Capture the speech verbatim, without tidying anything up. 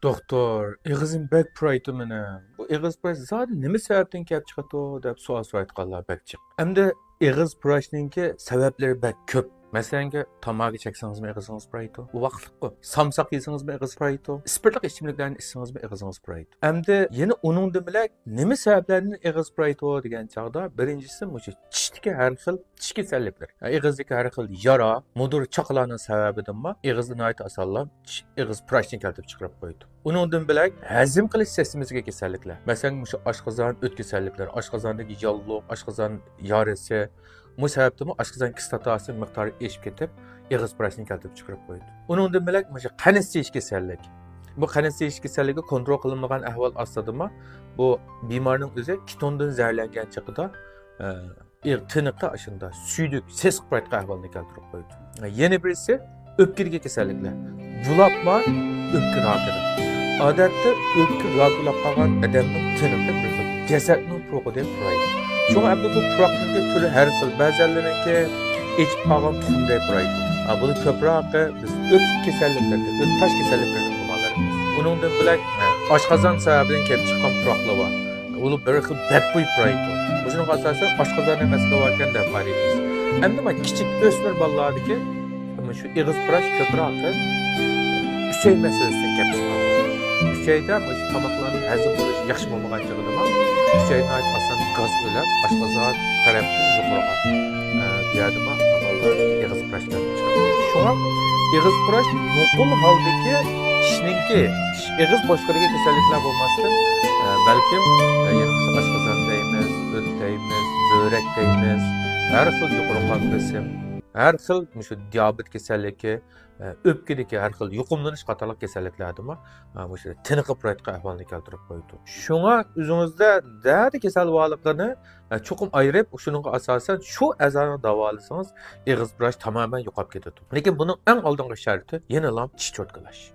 دوختۇر، ئېغىزىم بەك پۇرايتتى مېنىڭ. بۇ ئېغىز پۇراش زادى نېمە سەۋەبتىن كەپ چىقىدۇ دەپ سوئال سورايدىغانلار بەك جىق. ئەمدى ئېغىز پۇراشنىڭكى سەۋەبلىرى بەك كۆپ. مەسىلەنكى، تاماكا چەكسىڭىزمۇ ئېغىزىڭىز پۇرايدۇ. بۇ ۋاقىتلىققۇ. سامساق يېسىڭىزمۇ ئېغىز پۇرايدۇ. ئىسپىرتلىق ئىچىملىكلەرنى ئىچسىڭىزمۇ ئېغىزىڭىز پۇرايدۇ. ئەمدى يەنە ئۇنىڭدىن بۆلەك نېمە سەۋەبلەردىن ئېغىز پۇرايدۇ دېگەن چاغدا، بىرىنچىسى مۇشۇ چىشتىكى ھەر خىل چىش كېسەللىكلىرى. ئېغىزدىكى ھەر خىل يارا، مۇدۇر، چاقىلارنىڭ سەۋەبىدىنمۇ ئېغىزدا ناھايىتى ئاسانلا چىش، ئېغىز پۇراشنى كەلتۈرۈپ چىقىرىپ قويىدۇ. ئۇنىڭدىن بۆلەك ھەزىم قىلىش سىستېمىسىدىكى كېسەللىكلەر. مەسىلەن، مۇشۇ ئاشقازان ئۆت كېسەللىكلىرى، ئاشقازاندىكى ياللۇغ، ئاشقازان يارىسى، بۇ سەۋەبتىنمۇ ئاشقازان كىسلاتاسى مىقدارى ئېشىپ كېتىپ، ئېغىز پۇراشنى كەلتۈرۈپ چىقىرىپ قويىدۇ. ئۇنىڭدىن بۆلەك مۇشۇ قەنت سىيىش كېسەللىك. بۇ قەنت سىيىش كېسەللىكى كونترول قىلىنمىغان ئەھۋال ئاستىدىمۇ، بۇ بىمارنىڭ ئۆزى كېتونىدىن زەھەرلەنگەن چېغىدا، ئە، ئېغ-، تىنىقى ئاشۇنداق سۈيدۈك، سېسىق پۇرايدىغان ئەھۋالنى كەلتۈرۈپ قويىدۇ. يەنە بىرسى ئۆپكىدىكى كېسەللىكلەر. بۇلاتما ئۆپكە راكىدىن. ئادەتتە ئۆپكە راكى بولۇپ قالغان ئادەمنىڭ تىنىقى بىر خىل جەسەتنىڭ پۇرىقىدەك پۇرايدۇ. شۇڭا ئەمدى بۇ پۇراقنىڭكى تۈرى ھەر خىل. بەزەنلىرىنىڭكى ئېچىپ قالغان تۇخۇمدەك پۇرايدۇ. ھا، بۇنى كۆپرەك بىز ئۆت كېسەللىكلىرىدە، ئۆت تاش كېسەللىكلىرىدە گۇمانلايمىز. ئۇنىڭدىن بۆلەك ئاشقازان سەۋەبىدىن كېلىپ چىققان پۇراقلار بار. ئۇلار بىر خىل بەتبۇي پۇرايدۇ. مۇشۇنىڭغا ئاساسەن ئاشقازاندا مەسىلە باركەن دەپ قارايمىز. ئەمدى مانا كىچىك ئۆسمۈر بالىلاردىكى مۇشۇ ئېغىز پۇراش كۆپرەك ئۈچەي مەسىلىسىدىن كەپ چىقىدۇ. ئۈچەيدە مۇشۇ تاماقلارنىڭ ھەزىم بولۇشى ياخشى بولمىغان چېغىدا ئۈچەي ناھايىتى ئاسان گاز ئۆلەپ، ئاشقازان تەرەپتىن يۇقىرىغا، ئە، بۇ يەردىمۇ بالىلار ئېغىز پۇراش كەلتۈرۈپ چىقىدۇ. شۇڭا ئېغىز پۇراش نوقۇل ھالدىكى چىشنىڭكى، چىش ئېغىز بوشلۇقىدىكى كېسەللىكلەر بولماستىن، ئە، بەلكىم، ئە، يەنە بىز ئاشقازان دەيمىز، ئۆت دەيمىز، بۆرەك دەيمىز، ھەر خىل يۇقىرى قان بېسىم، ھەر خىل مۇشۇ دىيابېت كېسەللىكى، ئە، ئۆپكىدىكى ھەر خىل يۇقۇملىنىش قاتارلىق كېسەللىكلەردىمۇ، ئە، مۇشۇ تىنىقى پۇرايدىغان ئەھۋالنى كەلتۈرۈپ قويىدۇ. شۇڭا ئۆزىڭىزدە دەدە كېسەل بارلىقىنى، ئە، چوقۇم ئايرىپ، شۇنىڭغا ئاساسەن شۇ ئەزانى داۋالىسىڭىز، ئېغىز پۇراش تامامەن يوقاپ كېتىدۇ. لېكىن بۇنىڭ ئەڭ ئالدىنقى شەرتى يەنىلا چىش چوتكىلاش.